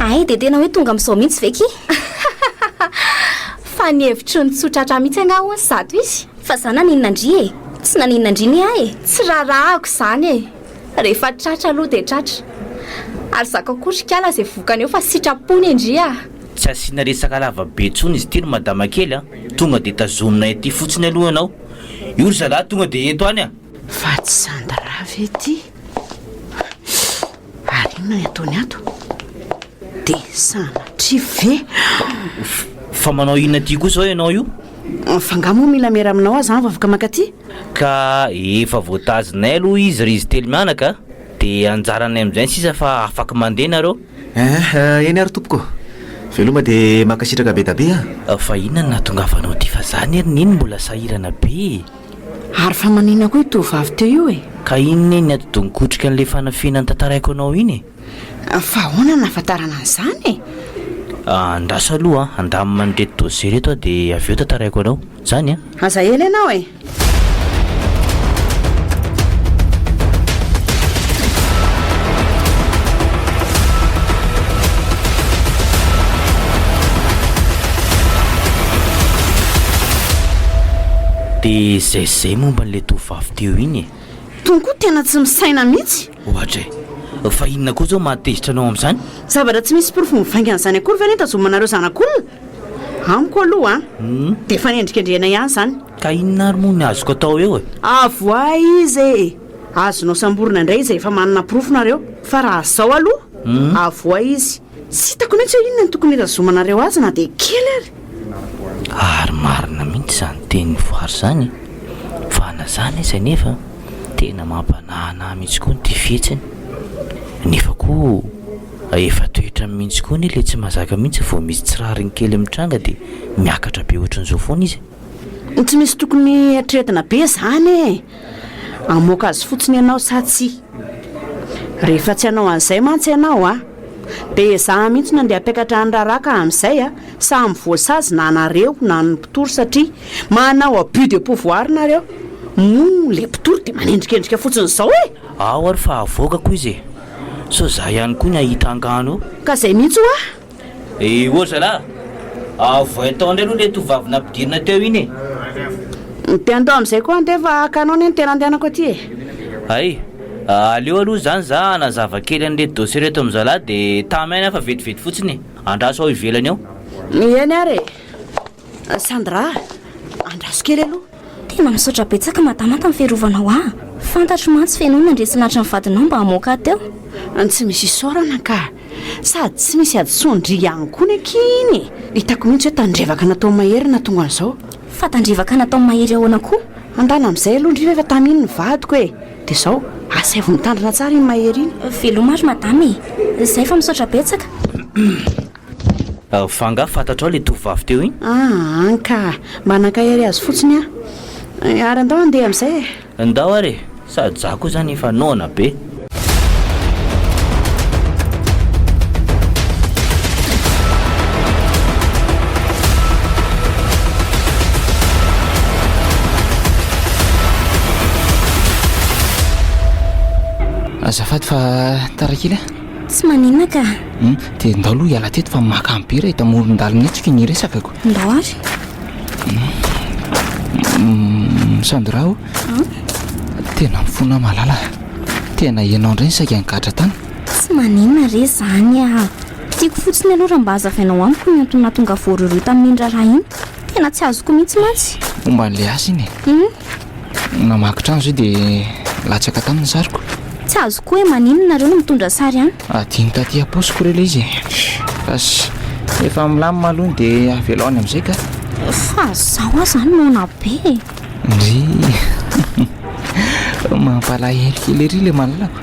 Hay dia tena hoe tonga amin'izao mihitsy ve ki? Fa ny hevitry ny tsy ho tratra mihitsy angaha hono izato izy? Fa za naninona ndry e? Tsy naninona ndry ny ahy e! Tsy raharahako izany e! Rehefa tratra aloha dia tratra. Ary zakao koa ry kala izay vokany eo fa sitrapony e ndry a! Tsy asiana resaka lava be intsony izy ity ry madama kely a! Tonga dia tazomina ety fotsiny aloha ianao. Io ry zalahy tonga dia ento any a! Fa tsy Sandra ve ity? Ary inona ny ataony ato? Dia sanatria ve? Fa manao inona aty koa izao ianao io? Fa angaha moa mila miera aminao aho izany vao afaka mankaty? Ka efa voatazonay aloha izy ry izy telo mianaka a! Dia anjaranay amin'izay ny sisa fa afaka mandeha nareo. Eh, eny ary tompoko. Veloma dia mankasitraka be da be a! Fa inona no nahatongavanao aty fa za anie ry neny mbola sahirana be e! Ary fa maninona koa io tovovavy teo io e? Ka inona e ny atidoha nikotrika an'ilay fanafihana notantaraiko anao iny e? Fa ahoana no nahafantarana an'izany e? Andraso aloha an, handamina an'ireto dossier ireto aho dia avy eo tantaraiko anao. Izany an? Aza ela ianao e! Dia izay sy izay momba an'ilay tovovavy teo iny e! Tony koa tena tsy misaina mihitsy. Ohatra e! Fa inona koa izao mahatezitra anao amin'izany? Zavatra tsy misy porofo mivaingana izany akory ve no itazomanareo zanak'olona? Amiko aloha an! Dia fanendrikendrehana ihany izany. Ka inona ary moa ny azoko atao eo e? Avoahy izy e! Azonao samborina indray izy rehefa manana porofo nareo. Fa raha izao aloha, avoahy izy. Tsy hitako mihitsy hoe inona no tokony hitazomanareo azy na dia kely ary. Ary marina mihitsy izany tenin'i Voary izany e! Fa na izany aza anefa, tena mampanahanahy mihitsy koa ity fihetsiny. Nefa koa efa toetrany mihitsy koa anie ilay tsy mahazaka mihitsy vao misy tsy rariny kely mitranga dia miakatra be ohatran'izao foana izy e! Tsy misy tokony eritreretina be izany e! Hamoaka azy fotsiny ianao sa tsia? Rehefa tsy hanao an'izay mantsy ianao a! Dia ezaha mihitsy ny handeha hampiakatra ny raharaha ka amin'izay a! Samy voasazy na nareo na ny mpitory satria manao abus de pouvoir nareo. Moa le mpitory dia manendrikendrika fotsiny izao e! Ao ary fa avoakako izy e! Sao za ihany koa ny hahita angano eo. Ka zay mihitsy hoa! Eh ô zalahy! Avoay tao indray aloha le tovovavy nampidirina teo iny e! Dia andao amin'izay koa andeha fa haka anao anie ny tena andehanako aty e! Hay! Aleo aloha izany za hanazava kely an'ireto dossier ireto amin'ny zalahy dia tamy ihany aho fa vetivety fotsiny e! Andraso ao ivelany ao. Eny ary e! Sandra a! Andraso kely aloha. Tena misaotra betsaka madama tamin'ny fiarovanao ahy. Fantatro mantsy fa ianao no nandresy lahatra ny vadinao mba hamoaka ahy teo. Tsy misy isaorana ka! Sady tsy misy hadisoan-dry ihany koa ny akia iny e! Hitako mihitsy hoe tandrevaka nataon'i Mahery no nahatonga an'izao. Fa tandrevaka nataon'i Mahery ahoana koa? Andana amin'izay aloha ndry fa efa tamy iny ny vadiko e! Dia izao, asaivo mitandrina tsara iny Mahery iny. Veloma ry madama e! Izay fa misaotra betsaka. Fa angaha fantatrao ilay tovovavy teo iny? Aa ka! Mba nankahery azy fotsiny aho. Ary andao handeha amin'izay e! Ndao ary e! Sady za koa zany efa noana be. Azafady fa tara kely a. Tsy maninona ka. Hum, dia ndao aloha hiala teto fa makamy be raha eto amoron-dalana eto tsika ny resakako. Ndao ary. Hum, Sandra o. Tena mifona malala. Tena ianao indray no saika nigadra tany. Tsy maninona re izany a. Tiako fotsiny aloha raha mba hazavainao amiko ny antony nahatonga voarohirohy tamin'iny raharaha iny. Tena tsy azoko mihitsy mantsy. Momba an'ilay asa iny e. Namaky trano izay dia latsaka tany ny sariko. Tsy azoko hoe maninona nareo no mitondra sary any. Adino taty am-paosiko re ilay izy e. Fa efa milamina aloha dia avelao any amin'izay ka. Fa zaho aza any noana be e. Ndry. Mampalahelo kely ery ilay malalako.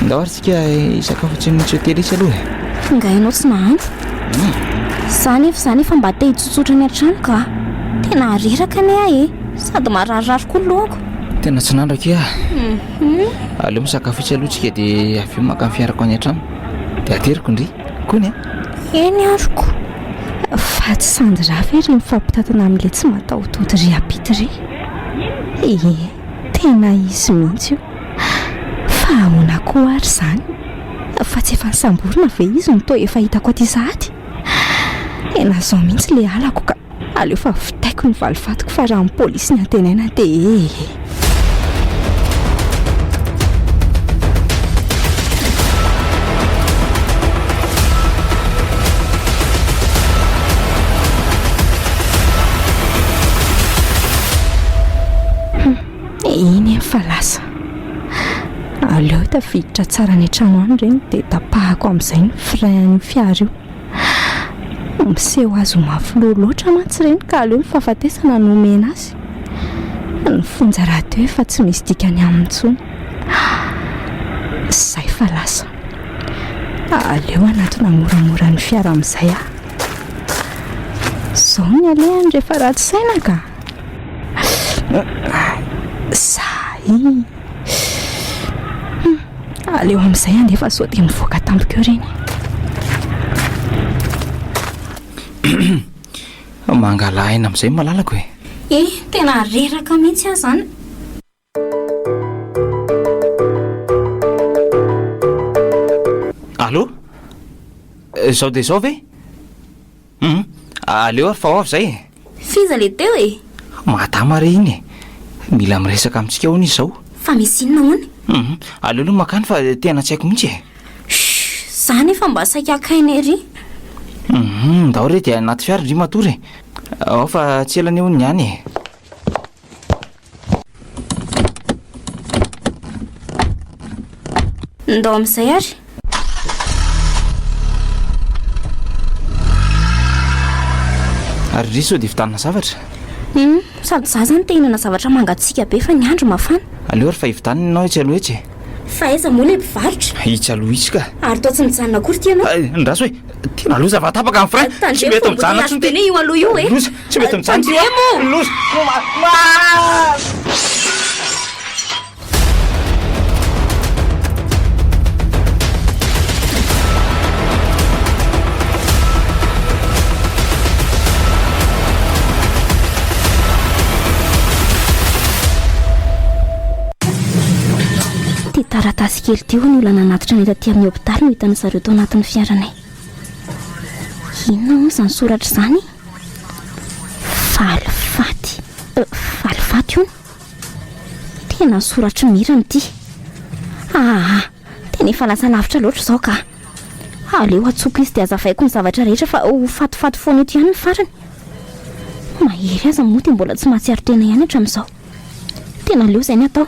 Ndao ary tsika hisakafo etsy amin'ny hotely etsy aloha e. Nga ianao tsy nahandro? Za nefa izany efa mba te hitsotsotra any an-trano ka. Tena reraka anie aho e. Sady mararirary koa ny lohako. Tena tsy nandro akia. Aleo misakafo etsy aloha tsika dia avy eo maka ny fiarako any an-trano. Dia ateriko ndry. Kony a. Eny aroko. Fa tsy Sandra ve ry mifampitantana amin'ilay tsy mataho-tody ry Apity ry? Ie, tena izy mihitsy io. Fa ahoana koa ary izany? Fa tsy efa nisamborina ve izy no toa efa hitako aty sahady? Tena izao mihitsy ilay halako ka. Aleo fa vitaiko ny valifatiko fa raha ny polisy ny antenaina dia ee. Iny fa lasa. Aleo tafiditra tsara any an-trano any ireny dia tapahako amin'izay ny frein an'io fiara io. Miseho azy ho mafy loha loatra mantsy ireny ka aleo ny fahafatesana no omena azy. Ny fonja rahateo efa tsy misy dikany aminy intsony. Izay fa lasa. Aleo hanatona moramora ny fiara amin'izay aho. Izao ny alehany rehefa ratsy saina ka. Zay. Aleo amin'izay andeha fa sao dia mivoaka tampoka eo ireny. Mangala aina amin'izay malalako e. Eh, tena reraka mihitsy aho izany. Allô? Izao dia izao ve? Hum, aleo ary fa ho avy izay e. F'iza le teo e? Madama re iny e! Mila miresaka amintsika hono izy izao. Fa misy inona hono? Hum, aleo aloha mankany fa tena tsy haiko mihitsy e. Shh, za nefa mba saika haka aina ery. Hum, ndao re dia anaty fiara ndry matory e. Ao fa tsy ela anie hono ny any e. Ndao amin'izay ary. Ary ndry sao dia vitanina zavatra? Hum, sady za zany te hihinana zavatra mangatsiaka be fa ny andro mafana. Aleo ary fa hividanina ianao etsy aloha etsy e. Fa aiza moa ilay mpivarotra? Itsy aloha itsy ka. Ary toa tsy mijanona akory ity ianao? Andraso e! Tena loza fa tapaka ny frein! Tsy Tandremo mety fa mijanona mbola intsony ity! ane io aloha io e! Loza! Tsy mety mijanona ity Tandremo! Loza! Ity taratasy kely ity hono olona nanatitra anay taty amin'ny hopitaly no hitan'ny zareo tao anatin'ny fiaranay. Inona moa izany soratra izany? Valifaty. Euh, valifaty hono. Tena soratr'i Mirana ity. Aa, tena efa lasa lavitra loatra izao ka. Aleo atsoko izy dia azavaiko ny zavatra rehetra fa ho fatifaty foana eto ihany ny farany. Mahery aza moa dia mbola tsy mahatsiaro tena ihany hatramin'izao. Tena aleo izay ny atao.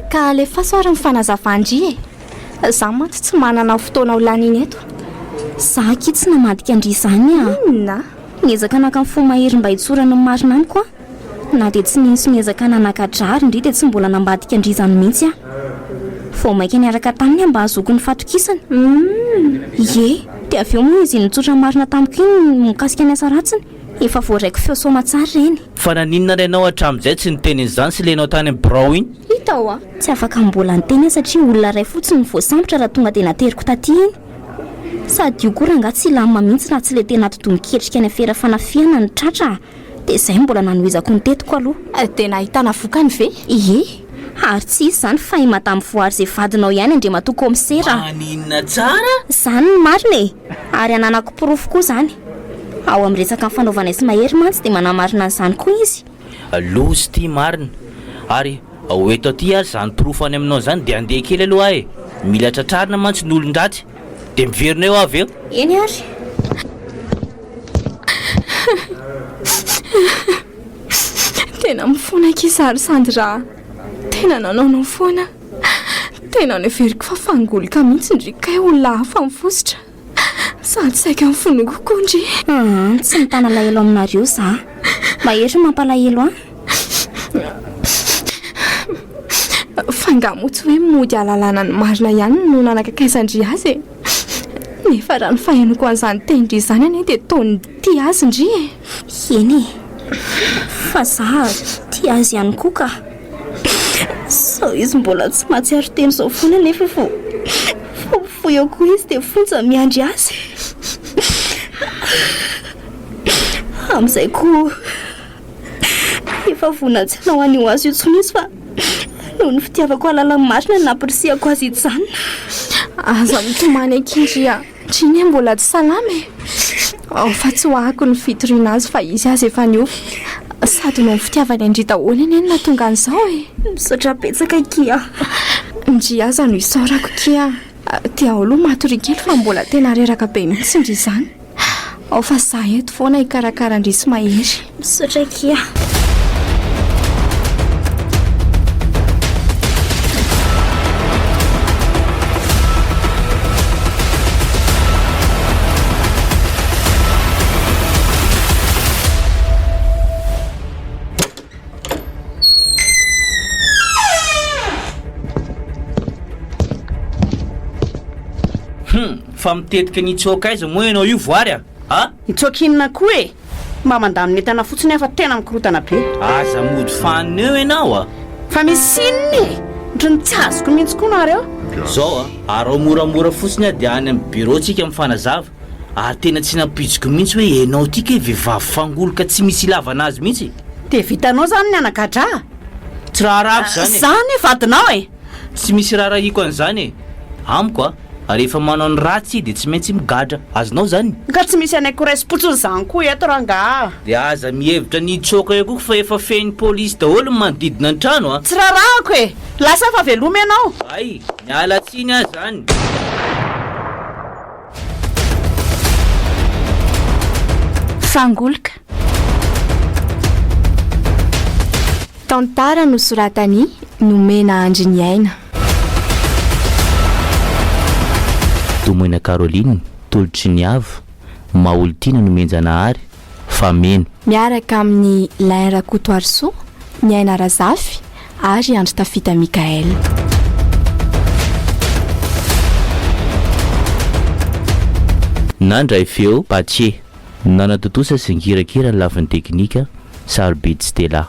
Ka alefaso ary ny fanazavan-dry e! Za mantsy tsy manana fotoana ho laniana eto. Za akia tsy namadika an-dry izany a! Inona? Niezaka naka ny fo mahery mba hitsorana ny marina amiko aho. Na dia tsy nino sy niezaka nanaka-dra ary ndry dia tsy mbola nambadika an-dry izany mihitsy aho. Vao mainka niaraka taminy aho mba hahazoako ny fatokisany. Ie, dia avy eo moa izy iny nitsotra ny marina tamiko iny mikasika ny asa ratsiny. Efa voaraiko feo soamatsara ireny. Fa naninona ary ianao hatramin'izay tsy niteny an'izany sy ilay ianao tany amin'ny birao iny? Hita hoa! Tsy afaka mbola niteny aho satria olona iray fotsiny no voasambotra raha tonga dia nateriko taty iny. Sady io koa rangahy tsy hilamina mihitsy raha tsy ilay tena atidoha miketrika ny afera fanafihana no tratra a! Dia izay no mbola nanohizako ny tetiko aloha. Dia nahitana vokany ve? Ie! Ary tsy iza izany fa i Madame Voary izay vadinao ihany Andriamatoa Kaomisera a! Maninona tsara? Izany no marina e! Ary ananako porofo koa izany. Ao amin'ny resaka nifanaovanay sy Mahery mantsy dia manamarina an'izany koa izy. Loza ity marina. Ary ho eto aty ary izany porofo any aminao izany dia handeha kely aloha aho e! Mila tratrarina mantsy ny olon-dratsy. Dia miverina eo aho avy eo. Eny ary. Tena mifona akia za ry Sandra a! Tena nanaonao foana. Tena noheveriko fa fangoloka mihitsy ndry kay olona hafa mifositra. Sady saika nifonoko koa ndry. Aa, tsy mitana alahelo aminareo za. Mahery no mampalahelo ahy. Fa nga moa tsy hoe mody ahalalana ny marina ihany no nanakakaizan-dry azy e? Nefa raha ny fahenoako an'izany tenin-dry izany anie dia toa nitia azy ndry e! Eny e! Fa za tia azy ihany koa ka! Sao izy mbola tsy mahatsiaro tena izao foana nefa vao vao mifoha eo koa izy dia fonja miandry azy. Amin'izay koa efa vonona tsy hanao an'io azy io intsony izy fa noho ny fitiavako hahalala ny marina no nampirisihako azy hijanona. Aza mitomany akia ndry a! Ndry anie mbola tsy salama e! Ao fa tsy ho ahako ny fitoriana azy fa izy aza efa niova. Sady noho ny fitiavany an-dry daholo anie no nahatonga an'izao e! Misaotra betsaka akia. Ndry aza no isaorako kia. Dia ao aloha matoria kely fa mbola tena reraka be mihitsy ndry izany. Ao fa za eto foana hikarakara an-dry sy Mahery. Misaotra akia. Hum, fa mitetika ny hitsoaka aiza moa ianao io voary a? A? Hitsoaka inona koa e? Mba mandamina entana fotsiny aho fa tena mikorotana be. Aza mody fanina eo ianao a! Fa misy inona e? Ohatran'ny tsy azoko mihitsy koa nareo. Zao a, araho moramora fotsiny aho dia any amin'ny bureau tsika mifanazava. Ary tena tsy nampoiziko mihitsy hoe ianao ity kay vehivavy fangoloka tsy misy ilavana azy mihitsy e! Dia vitanao izany ny hanagadra ahy? Tsy raharahako izany e! Za anie vadinao e! Tsy misy raharahiako an'izany e! Amiko a, rehefa manao ny ratsy dia tsy maintsy migadra. Azonao izany? Ka tsy misy anay koraisim-potsiny izany koa eto rangaha a! Dia aza mihevitra ny hitsoaka eo koa fa efa feno polisy daholo ny manodidina ny trano a! Tsy raharahako e! Lasa fa veloma ianao! Hay! Miala tsiny aho izany! Fangoloka. Tantara nosoratan'i Nomena Andriniaina. Domoina Caroline, Tolotry ny Avo, Maholitiana Nomenjanahary, Fameno. Miaraka amin'i Lain Rakotoarisoa, Niaina Razafy ary Andry Tafita Michaël. Nandray feo Patche. Nanatontosa sy nikirakira ny lafiny teknika, Sarobidy Stella.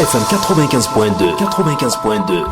FM 95.2, 95.2.